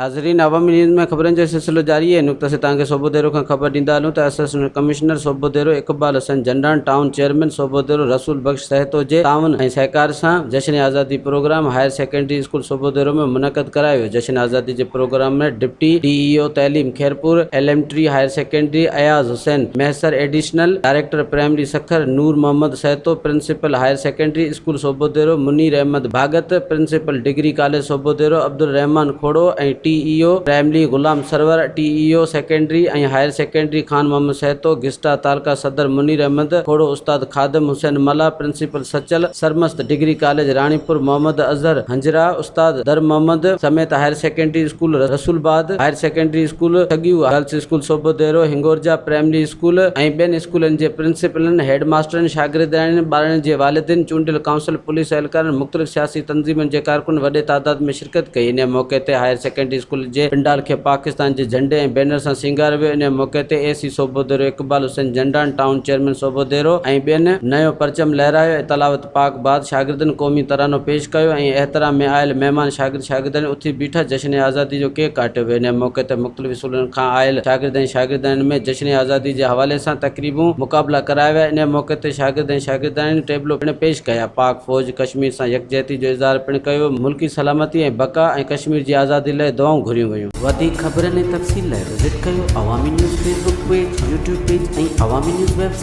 ناظرين عوامي نيوز ۾ خبرن جو سلسلو جاري آهي نقطه سي توهان کي صوبوديرو کان خبر ڏيندا هلون ته assistant commissioner Sobhodero Iqbal Hussain Jandan town chairman Sobhodero Rasool Bakhsh Sahito جي تعاون ۽ سهڪار سان جشن آزادي programme higher secondary school Sobhodero ۾ منعقد ڪرايو ويو جشن آزادي جي programme ۾ deputy D E O تعليم Khairpur elementary higher secondary Ayaz Hussain Mahesar additional director primary Sukkur Noor Muhammad Sahito principal higher secondary school Sobhodero Munir Ahmed Bhagat, principal degree college Sobhodero Abdulrehman Khuhro ۽ T E O primary Ghulam Sarwar, T E O secondary ۽ higher secondary Khan Muhammad Sahito, گسٽا تعلقه صدر منير احمد کوڙو، استاد Khadim Hussain Mallah, principal Sachal Sarmast degree college Ranipur Muhammad Azhar Hanjra, استاد در محمد سميت higher secondary school Rasulabad, higher secondary school Saghio, girls school Sobhodero, Hingorja primary school ۽ ٻين اسڪولن جي پرنسپلن، head ماسترن، شاگردياڻين، ٻارڙن جي والدين، چونڊيل ڪائونسل، پوليس اهلڪارن، مختلف سياسي تنظيمن جي ڪارڪنن وڏي تعداد ۾ شرڪت ڪئي. انهيء موقعي تي هائير سيڪنڊري اسڪول جي پنڊال کي پاڪستان جي جهنڊي ۽ بينر سان سينگاريو ويو. انهيء موقعي تي A C Sobhodero Iqbal Hussain Jandan, town chairman Sobhodero ۽ ٻين نيو پرچم لهرايو ۽ تلاوت پاڪ بعد شاگردن قومي ترانو پيش ڪيو ۽ احترام ۾ آيل مهمان شاگرد شاگردياڻيون اٿي بيٺا جشن آزادي جو ڪيڪ ڪاٽيو ويو انهي موقعي تي مختلف اسڪولن کان آيل شاگرد ۽ شاگردياڻين ۾ جشن آزادي جي حوالي سان تقريبون مقابلا ڪرايا ويا انهي موقعي تي شاگرد ۽ شاگردياڻين ٽيبلو پڻ پيش ڪيا پاڪ فوج ڪشمير سان يڪجهتي جو اظهار پڻ ڪيو ويو ملڪي سلامتي ۽ بقا ۽ ڪشمير جي آزادي لئه دعائون گهريون ويون. وڌيڪ خبرن ۽ تفصيل لاء وزٽ ڪيو Awami news Facebook page, YouTube page ۽ Awami news website.